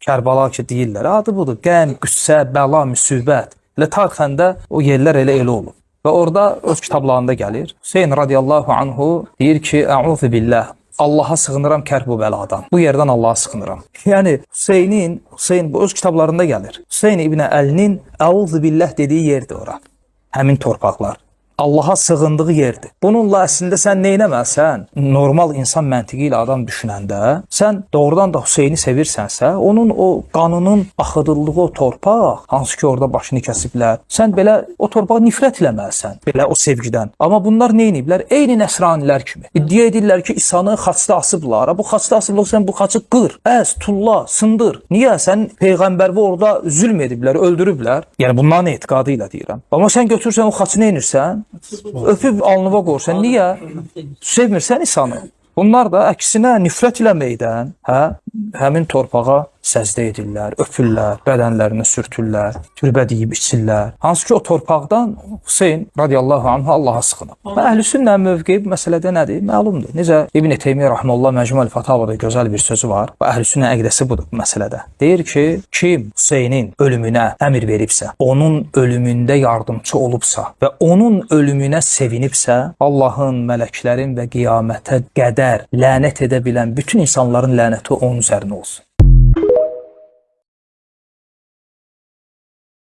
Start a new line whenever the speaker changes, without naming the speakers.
Kərbəla ki deyirlər. Adı budur. Qəm, qüssə, bəla, müsibət. Elə tarixən də o yerlər elə olub. Və orada öz kitablarında gəlir. Hüseyn radiyallahu anhu deyir ki, Əuzu billah. Allaha sığınıram kərb bu bəladan. Bu yerdən Allaha sığınıram. Yəni Hüseyn bu öz kitablarında gəlir. Hüseyn ibn Əlinin Əuzu billah dediyi yerdir ora. Həmin torpaqlar. Allaha sığındığı yerdir. Bununla əslində sən nə etməlisən? Normal insan məntiqi ilə adam düşünəndə, sən doğrudan da Hüseyni sevirsənsə, onun o qanının axıdıldığı o torpaq, hansı ki orada başını kəsiblər, sən belə o torpağa nifrət eləməlisən, belə o sevgidən. Amma bunlar nə ediblər? Eyni nəsranilər kimi. İddia edirlər ki, İsanı xaçda asıblar. Bu xaçda asıblar, sən bu xaçı qır, əz, tulla, sındır. Niyə? Sən peyğəmbərə orada zülm ediblər, öldürüblər. Yəni bunların etiqadı ilə deyirəm. Amma sən götürsən o xaçı nə edirsən? Öpüb alnına qoyursan. Niyə? Sevmirsən İsanı. Bunlar da əksinə nifrət eləməkdən, hə, həmin torpağa səcdə edirlər, öpürlər, bədənlərini sürtürlər, türbə deyib içirlər. Hansı ki o torpaqdan Hüseyn radiyallahu anhu Allaha sığınıb. Və Əhl-i Sünnənin mövqeyi bu məsələdə nədir? Məlumdur. Necə İbn Teymiyyə rahimehullah Məcmuəl Fatavada gözəl bir sözü var. Və Əhl-i Sünnə əqidəsi budur bu məsələdə. Deyir ki, kim Hüseynin ölümünə əmr veribsə, onun ölümündə yardımçı olubsa və onun ölümünə sevinibsə, Allahın, mələklərin və qiyamətə qədər lənət edə bilən bütün insanların lənəti onun üzərinə olsun.